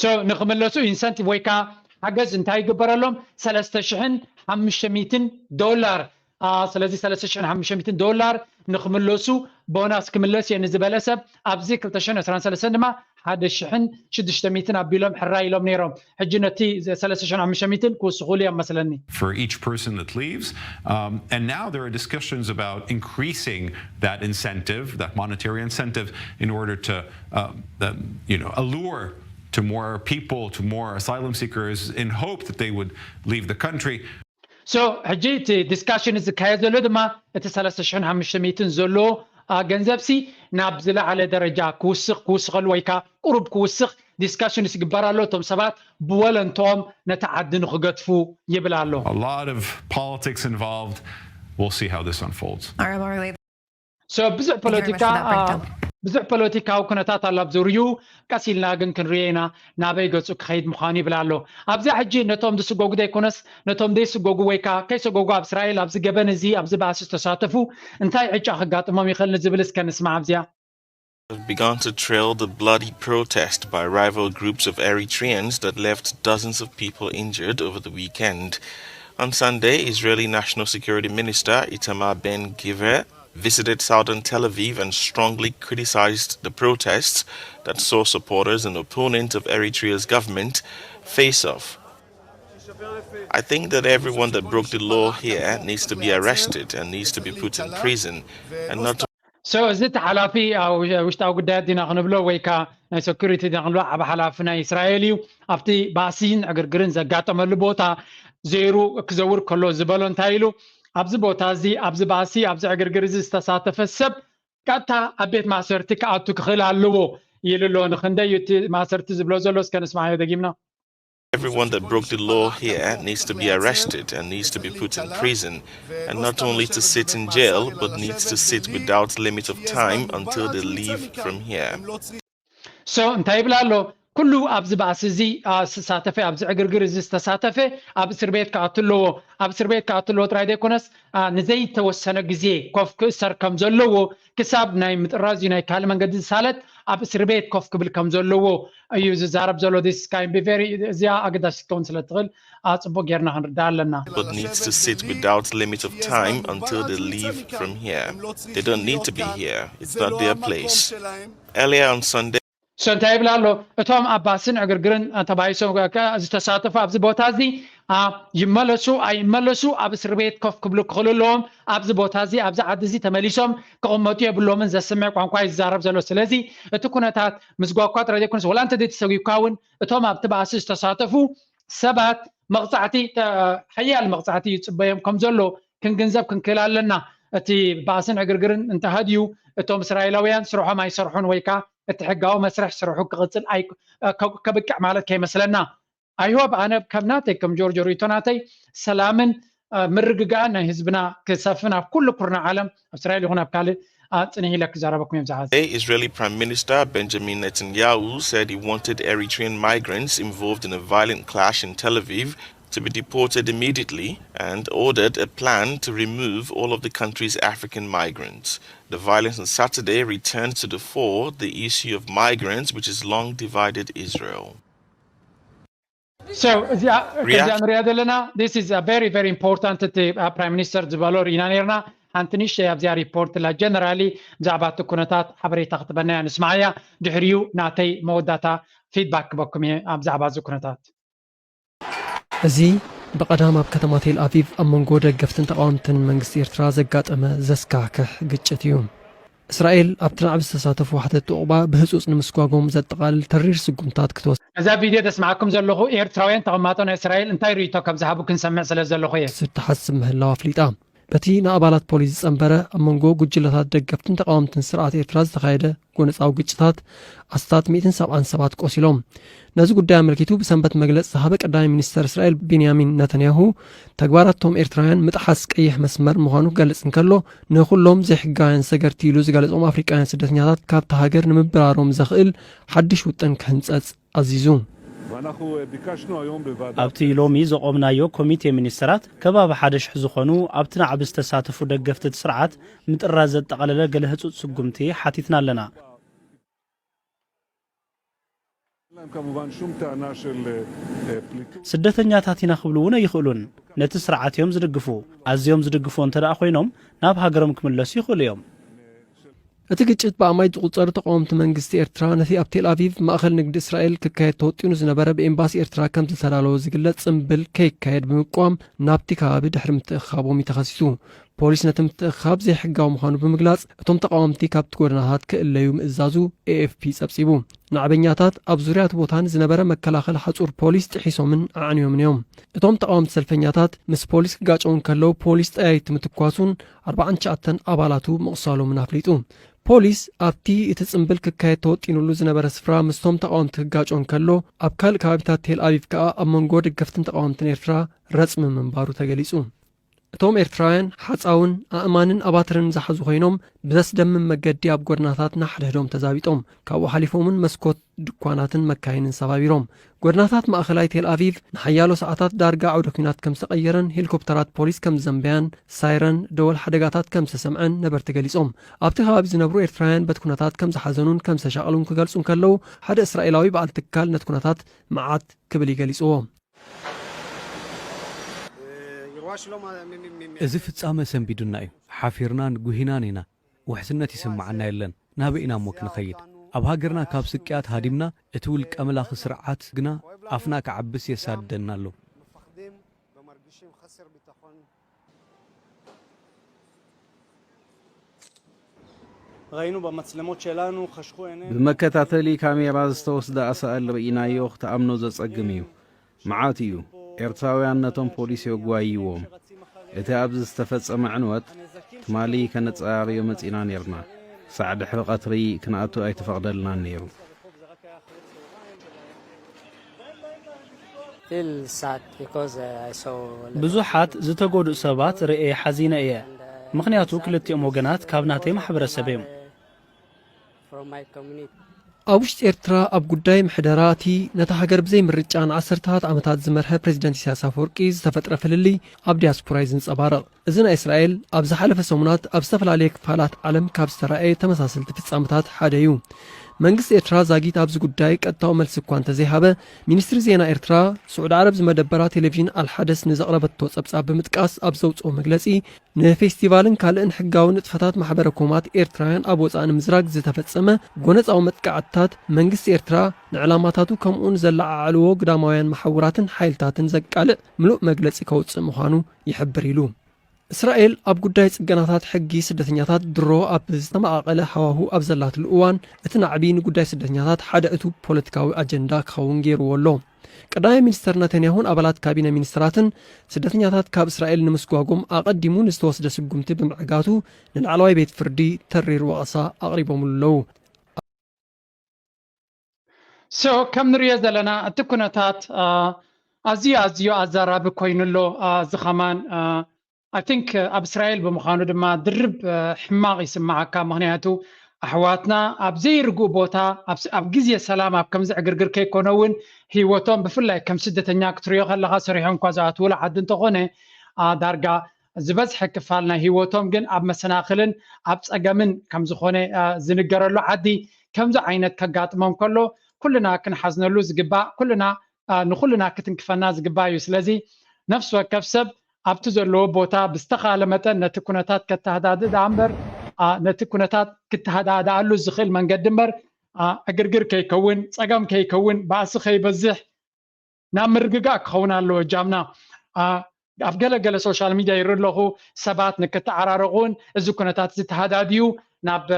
So ንክምለሱ ኢንሰንቲቭ ወይ ከዓ ሓገዝ እንታይ ይግበረሎም? ሰለስተ ሽሕን ሓሙሽተ ሚእትን ዶላር። ስለዚ ሰለስተ ሽሕን ሓሙሽተ ሚእትን ዶላር ንክምለሱ ቦናስ ክምለስ እየ ንዝበለ ሰብ ኣብዚ ክልተ ሽሕን ዕስራን ሰለስተን ድማ ሓደ ሽሕን ሽዱሽተ ሚእትን ኣቢሎም ሕራይ ኢሎም ነይሮም። ሕጂ ነቲ ሰለስተ ሽሕን ሓሙሽተ ሚእትን ክውስኹሉ እዮም መስለኒ። for each person that leaves. Um, and now there are discussions about increasing that incentive, that monetary incentive, in order to, uh, um, you know, allure to more people, to more asylum seekers, in hope that they would leave the country. So ሕጂ እቲ ዲስካሽን ዝካየድ ዘሎ ድማ እቲ ሰለስተ ሽሕን ሓሙሽተ ሚእትን ዘሎ ገንዘብሲ ናብ ዝለዓለ ደረጃ ክውስኽ ክውስኸሉ ወይ ከዓ ቁሩብ ክውስኽ ዲስካሽንስ ይግበር ኣሎ። እቶም ሰባት ብወለንቶም ነቲ ዓዲ ንክገድፉ ይብል ኣሎ። A lot of politics involved. We'll see how this unfolds. All right, Lorelei. So ብዙሕ ፖለቲካ ብዙሕ ፖለቲካዊ ኩነታት ኣሎ ኣብ ዙርዩ ቀስ ኢልና ግን ክንሪኦ ኢና ናበይ ገፁ ክኸይድ ምዃኑ ይብል ኣሎ። ኣብዛ ሕጂ ነቶም ዝስጎጉ ዘይኮነስ ነቶም ዘይስጎጉ ወይ ከዓ ከይሰጎጉ ኣብ እስራኤል ኣብዚ ገበን እዚ ኣብዚ ባእሲ ዝተሳተፉ እንታይ ዕጫ ክጋጥሞም ይኽእል ንዝብል እስከ ንስማዕ ኣብዚኣ። Have begun to trail the bloody protest by rival groups of Eritreans that left dozens of people injured over the weekend. On Sunday, Israeli National Security Minister Itamar Ben Gvir visited southern Tel Aviv and strongly criticized the protests that saw supporters and opponents of Eritrea's government face off. I think that everyone that broke the law here needs to be arrested and needs to be put in prison and not So እዚ እቲ ሓላፊ ውሽጣዊ ጉዳያት ዲና ክንብሎ ወይ ከዓ ናይ ሰኩሪቲ ዲና ክንብሎ ዓብ ሓላፊ ናይ እስራኤል እዩ። ኣብቲ ባእሲን ዕግርግርን ዘጋጠመሉ ቦታ ዘይሩ ክዘውር ከሎ ዝበሎ እንታይ ኢሉ ኣብዚ ቦታ እዚ ኣብዚ ባእሲ ኣብዚ ዕግርግር እዚ ዝተሳተፈ ሰብ ቀጥታ ኣብ ቤት ማእሰርቲ ክኣቱ ክኽእል ኣለዎ ይሉ ኣሎ። ንክንደይ እዩ እቲ ማእሰርቲ ዝብሎ ዘሎ እስከ ንስማዮ ደጊምና። Everyone that broke the law here needs to be arrested and needs to be put in prison and not only to sit in jail but needs to sit without limit of time until they leave from here. So እንታይ ይብል ኣሎ? ኩሉ ኣብዚ ባእሲ እዚ ዝተሳተፈ ኣብዚ ዕግርግር እዚ ዝተሳተፈ ኣብ እስር ቤት ክኣቱ ኣለዎ። ኣብ እስር ቤት ክኣቱ ኣለዎ ጥራይ ዘይኮነስ ንዘይተወሰነ ግዜ ኮፍ ክእሰር ከም ዘለዎ ክሳብ ናይ ምጥራዝ እዩ ናይ ካልእ መንገዲ ዝሳለጥ ኣብ እስር ቤት ኮፍ ክብል ከም ዘለዎ እዩ ዝዛረብ ዘሎ። This can be very እዚኣ ኣገዳሲት ክትከውን ስለ ትኽእል ኣጽቡቅ ጌርና ክንርዳእ ኣለና። But needs to sit without limit of time until they leave from here. They don't need to be here. It's not their place. Earlier on Sunday, So እንታይ ይብል ኣሎ? እቶም ኣብ ባስን ዕግርግርን ተባይሶም ዝተሳተፉ ኣብዚ ቦታ እዚ ይመለሱ ኣይመለሱ ኣብ እስር ቤት ኮፍ ክብሉ ክኽእሉ ኣለዎም። ኣብዚ ቦታ እዚ ኣብዚ ዓዲ እዚ ተመሊሶም ክቕመጡ የብሎምን። ዘስምዕ ቋንቋ ይዛረብ ዘሎ። ስለዚ እቲ ኩነታት ምስ ጓኳ ጥራይ ዘይኮነስ ወላ እንተ ዘይተሰጒግካ እውን እቶም ኣብቲ ባእሲ ዝተሳተፉ ሰባት መቕፃዕቲ ሓያል መቕፃዕቲ ይፅበዮም ከም ዘሎ ክንግንዘብ ክንክእል ኣለና። እቲ ባእስን ዕግርግርን እንተሃድዩ እቶም እስራኤላውያን ስርሖም ኣይሰርሑን ወይ ከዓ እቲ ሕጋዊ መስርሕ ስርሑ ክቕፅል ከብቅዕ ማለት ከይመስለና። I hope ኣነ ከም ናተይ ከም ጆርጆ ርእይቶ ናተይ ሰላምን ምርግጋእን ናይ ህዝብና ክሰፍን ኣብ ኩሉ ኩርና ዓለም ኣብ እስራኤል ይኹን ኣብ ካልእ ኣጽንሕ ኢለ ክዛረበኩም እየ ብዛዕባ እዚ። Israeli Prime Minister Benjamin Netanyahu said he wanted Eritrean migrants involved in a violent clash in Tel Aviv to be deported immediately and ordered a plan to remove all of the country's African migrants. The violence on Saturday returned to the fore the issue of migrants, which has long divided Israel. So እዚኣ ከምዚኣ ንሪኣ ዘለና this is a very very important እቲ ፕራይም ሚኒስተር ዝበሎ ርኢና ነርና። ሓንቲ ንእሽተይ ኣብዚኣ ሪፖርት ላ ጀነራሊ ብዛዕባ እቲ ኩነታት ሓበሬታ ክትበና እያ ንስማዓያ። ድሕሪኡ ናተይ መወዳእታ ፊድባክ ክበኩም እየ ኣብ ዛዕባ እዚ ኩነታት። እዚ ብቐዳም ኣብ ከተማ ቴል ኣቪቭ ኣብ መንጎ ደገፍትን ተቓወምትን መንግስቲ ኤርትራ ዘጋጠመ ዘስካሕክሕ ግጭት እዩ። እስራኤል ኣብቲ ናዕቢ ዝተሳተፉ ሓተትቲ ዑቕባ ብህጹጽ ንምስጓጎም ዘጠቓልል ተሪር ስጉምታት ክትወስድ እዛ ቪድዮ ዘስምዓኩም ዘለኹ ኤርትራውያን ተቐማጦ ናይ እስራኤል እንታይ ርእይቶ ከም ዝሃቡ ክንሰምዕ ስለ ዘለኹ እየ። ትሓስብ ምህላዋ ኣፍሊጣ። በቲ ንኣባላት ፖሊስ ዝጸንበረ ኣብ መንጎ ጉጅለታት ደገፍትን ተቓወምትን ስርዓት ኤርትራ ዝተኻየደ ጎነጻዊ ግጭታት ኣስታት ሚእትን ሰብዓን ሰባት ቆሲሎም። ነዚ ጉዳይ ኣመልኪቱ ብሰንበት መግለጺ ዝሃበ ቀዳማይ ሚኒስተር እስራኤል ቢንያሚን ነተንያሁ ተግባራት እቶም ኤርትራውያን ምጥሓስ ቀይሕ መስመር ምዃኑ ክገልጽ እንከሎ ንኹሎም ዘይሕጋውያን ሰገርቲ ኢሉ ዝገለጾም ኣፍሪቃውያን ስደተኛታት ካብቲ ሃገር ንምብራሮም ዘኽእል ሓድሽ ውጥን ክህንጸጽ ኣዚዙ። ኣብቲ ሎሚ ዘቖምናዮ ኮሚቴ ሚኒስተራት ከባቢ ሓደ ሽሕ ዝኾኑ ኣብቲ ናዕቢ ዝተሳተፉ ደገፍቲ እቲ ስርዓት ምጥራዝ ዘጠቓለለ ገለ ህጹጽ ስጉምቲ ሓቲትና ኣለና። ስደተኛታት ኢና ክብሉ እውን ኣይኽእሉን። ነቲ ስርዓት እዮም ዝድግፉ። ኣዝዮም ዝድግፉ እንተ ደኣ ኮይኖም ናብ ሃገሮም ክምለሱ ይኽእሉ እዮም። እቲ ግጭት ብኣማይ ዝቑጸሩ ተቓወምቲ መንግስቲ ኤርትራ ነቲ ኣብ ቴል ኣቪቭ ማእኸል ንግዲ እስራኤል ክካየድ ተወጢኑ ዝነበረ ብኤምባሲ ኤርትራ ከም ዝተዳለወ ዝግለጽ ጽምብል ከይካየድ ብምቅዋም ናብቲ ከባቢ ድሕሪ ምትእኽኻቦም እዩ ተኸሲሱ። ፖሊስ ነቲ ምትእኽኻብ ዘይሕጋዊ ምዃኑ ብምግላጽ እቶም ተቓወምቲ ካብቲ ጎደናታት ክእለዩ ምእዛዙ ኤኤፍፒ ጸብጺቡ። ናዕበኛታት ኣብ ዙርያ እቲ ቦታ ንዝነበረ መከላኸሊ ሓጹር ፖሊስ ጥሒሶምን ኣዕንዮምን እዮም። እቶም ተቓወምቲ ሰልፈኛታት ምስ ፖሊስ ክጋጨዉ እንከለዉ ፖሊስ ጠያይቲ ምትኳሱን ኣርባዓን ትሽዓተን ኣባላቱ ምቕሳሎምን ኣፍሊጡ። ፖሊስ ኣብቲ እቲ ጽምብል ክካየድ ተወጢኑሉ ዝነበረ ስፍራ ምስቶም ተቓወምቲ ክጋጨው እንከሎ፣ ኣብ ካልእ ከባቢታት ቴል ኣቪቭ ከኣ ኣብ መንጎ ደገፍትን ተቓወምትን ኤርትራ ረጽሚ ምንባሩ ተገሊጹ። እቶም ኤርትራውያን ሓጻውን ኣእማንን ኣባትርን ዝሓዙ ኮይኖም ብዘስደምም መገዲ ኣብ ጎድናታት ንሓድሕዶም ተዛቢጦም ካብኡ ሓሊፎምን መስኮት ድኳናትን መካይንን ሰባቢሮም። ጎድናታት ማእኸላይ ቴል ኣቪቭ ንሓያሎ ሰዓታት ዳርጋ ዓውደ ኲናት ከም ዝተቐየረን ሄሊኮፕተራት ፖሊስ ከም ዝዘንበያን ሳይረን ደወል ሓደጋታት ከም ዝተሰምዐን ነበርቲ ገሊጾም። ኣብቲ ከባቢ ዝነብሩ ኤርትራውያን በቲ ኩነታት ከም ዝሓዘኑን ከም ዝተሻቐሉን ክገልጹ እንከለዉ ሓደ እስራኤላዊ በዓል ትካል ነቲ ኩነታት መዓት ክብል እዩ ገሊጽዎ። እዚ ፍጻመ ሰንቢዱና እዩ። ሓፊርናን ጉሂናን ኢና። ውሕስነት ይስምዓና የለን። ናበይ ኢና እሞ ክንኸይድ? ኣብ ሃገርና ካብ ስቅያት ሃዲምና፣ እቲ ውልቀ መላኺ ስርዓት ግና ኣፍና ክዓብስ የሳድደና ኣሎ። ብመከታተሊ ካሜራ ዝተወስደ ኣሳእል ርኢናዮ፣ ክትኣምኖ ዘጸግም እዩ። መዓት እዩ። ኤርትራውያን ነቶም ፖሊስ የጓይይዎም። እቲ ኣብዚ ዝተፈጸመ ዕንወት ትማሊ ከነጸራርዮ መጺእና ኔርና። ክሳዕ ድሕሪ ቀትሪ ክንኣቱ ኣይተፈቕደልናን ነይሩ። ብዙሓት ዝተጎድኡ ሰባት ርእየ ሓዚነ እየ። ምኽንያቱ ክልቲኦም ወገናት ካብ ናተይ ማሕበረሰብ እዮም። ኣብ ውሽጢ ኤርትራ ኣብ ጉዳይ ምሕደራ እቲ ነታ ሃገር ብዘይ ምርጫ ንዓሰርተታት ዓመታት ዝመርሐ ፕሬዚደንት ኢሳያስ ኣፈወርቂ ዝተፈጥረ ፍልልይ ኣብ ዲያስፖራ እዩ ዝንጸባረቕ። እዚ ናይ እስራኤል ኣብ ዝሓለፈ ሰሙናት ኣብ ዝተፈላለየ ክፋላት ዓለም ካብ ዝተራእየ ተመሳሰልቲ ፍጻመታት ሓደ እዩ። መንግስቲ ኤርትራ ዛጊት ኣብዚ ጉዳይ ቀጥታዊ መልሲ እኳ እንተዘይሃበ፣ ሚኒስትሪ ዜና ኤርትራ ስዑዲ ዓረብ ዝመደበራ ቴሌቪዥን ኣልሓደስ ንዘቕረበቶ ጸብጻብ ብምጥቃስ ኣብ ዘውጽኦ መግለጺ፣ ንፌስቲቫልን ካልእን ሕጋዊ ንጥፈታት ማሕበረ ኮማት ኤርትራውያን ኣብ ወጻኢ ንምዝራግ ዝተፈጸመ ጎነጻዊ መጥቃዕትታት መንግስቲ ኤርትራ ንዕላማታቱ ከምኡ ንዘለዓዕልዎ ግዳማውያን መሓውራትን ሓይልታትን ዘቃልዕ ምሉእ መግለጺ ከውጽእ ምዃኑ ይሕብር ኢሉ። እስራኤል ኣብ ጉዳይ ጽገናታት ሕጊ ስደተኛታት ድሮ ኣብ ዝተመቓቐለ ሃዋሁ ኣብ ዘላትሉ እዋን እቲ ናዕቢ ንጉዳይ ስደተኛታት ሓደ ዕቱብ ፖለቲካዊ ኣጀንዳ ክኸውን ገይርዎ ኣሎ። ቀዳማይ ሚኒስተር ነተንያሁን ኣባላት ካቢነ ሚኒስተራትን ስደተኛታት ካብ እስራኤል ንምስጓጎም ኣቐዲሙ ንዝተወስደ ስጉምቲ ብምዕጋቱ ንላዕለዋይ ቤት ፍርዲ ተሪር ወቐሳ ኣቕሪቦምሉ ኣለዉ። So ከም ንሪኦ ዘለና እቲ ኩነታት ኣዝዩ ኣዝዩ ኣዛራቢ ኮይኑ ኣሎ። እዚ ኸማን I think ኣብ እስራኤል ብምዃኑ ድማ ድርብ ሕማቕ ይስምዓካ። ምኽንያቱ ኣሕዋትና ኣብ ዘይርጉእ ቦታ ኣብ ግዜ ሰላም ኣብ ከምዚ ዕግርግር ከይኮነ እውን ህይወቶም ብፍላይ ከም ስደተኛ ክትሪኦ ከለኻ ሰሪሖም እኳ ዝኣትውሉ ዓዲ እንተኾነ ዳርጋ ዝበዝሐ ክፋል ናይ ህይወቶም ግን ኣብ መሰናኽልን ኣብ ፀገምን ከምዝኾነ ዝንገረሉ ዓዲ ከምዚ ዓይነት ከጋጥሞም ከሎ ኩልና ክንሓዝነሉ ዝግባእ ኩልና ንኩልና ክትንክፈና ዝግባእ እዩ። ስለዚ ነፍሲ ወከፍ ሰብ ኣብቲ ዘለዎ ቦታ ብዝተኻለ መጠን ነቲ ኩነታት ከተሃዳድእ ደኣ እምበር ነቲ ኩነታት ክተሃዳድኣሉ ዝኽእል መንገዲ እምበር ዕግርግር ከይከውን፣ ፀገም ከይከውን፣ ባእሲ ከይበዝሕ ናብ ምርግጋእ ክኸውን ኣለዎ እጃምና። ኣብ ገለገለ ሶሻል ሚድያ ይርኢ ኣለኹ ሰባት ንክተዓራረቑን እዚ ኩነታት ዝተሃዳድዩ ናብ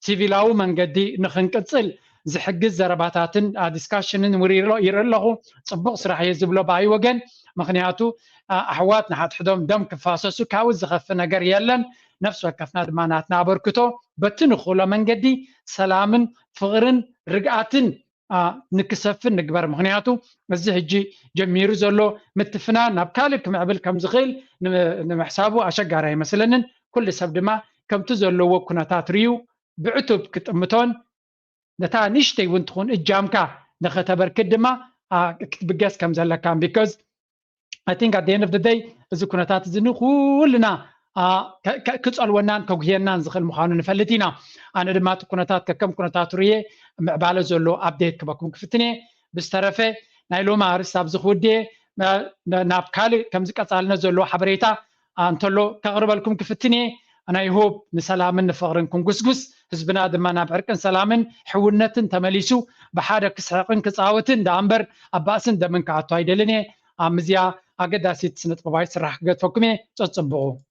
ሲቪላዊ መንገዲ ንክንቅፅል ዝሕግዝ ዘረባታትን ዲስካሽንን ውሪሮ ይርኢ ኣለኹ። ፅቡቕ ስራሕ እየ ዝብሎ ብኣይ ወገን። ምኽንያቱ ኣሕዋት ንሓድሕዶም ደም ክፋሰሱ ካብኡ ዝኸፍእ ነገር የለን። ነፍሲ ወከፍና ድማ ናትና ኣበርክቶ በቲ ንኽእሎ መንገዲ ሰላምን ፍቕርን ርግኣትን ንክሰፍን ንግበር። ምኽንያቱ እዚ ሕጂ ጀሚሩ ዘሎ ምትፍናን ናብ ካልእ ክምዕብል ከም ዝኽእል ንምሕሳቡ ኣሸጋሪ ኣይመስለንን። ኩሉ ሰብ ድማ ከምቲ ዘለዎ ኩነታት ርእዩ ብዕቱብ ክጥምቶን ነታ ንእሽተይ እውን ትኹን እጃምካ ንኸተበርክት ድማ ክትብገስ ከም ዘለካ because I think at the end of the day እዚ ኩነታት እዚ ንኩልና ክፀልወናን ከጉህየናን ዝኽእል ምዃኑ ንፈልጥ ኢና። ኣነ ድማ እቲ ኩነታት ከከም ኩነታት ርየ ምዕባለ ዘሎ update ክበኩም ክፍትን እየ። ብዝተረፈ ናይ ሎሚ ኣርእስቲ ኣብዚ ክውድእ እየ። ናብ ካልእ ከምዚ ቀፃልነት ዘለዎ ሓበሬታ እንተሎ ከቕርበልኩም ክፍትን እየ። ናይ ሆብ ንሰላምን ንፍቕርን ክንጉስጉስ ህዝብና ድማ ናብ ዕርቅን ሰላምን ሕውነትን ተመሊሱ ብሓደ ክስሕቕን ክፃወትን ደኣ እምበር ኣብ ባእስን ደምን ክኣቱ ኣይደልን እየ። ኣብ ምዝያ ኣገዳሲት ስነ ጥበባዊት ስራሕ ክገድፈኩም እየ። ጸጽብቑ።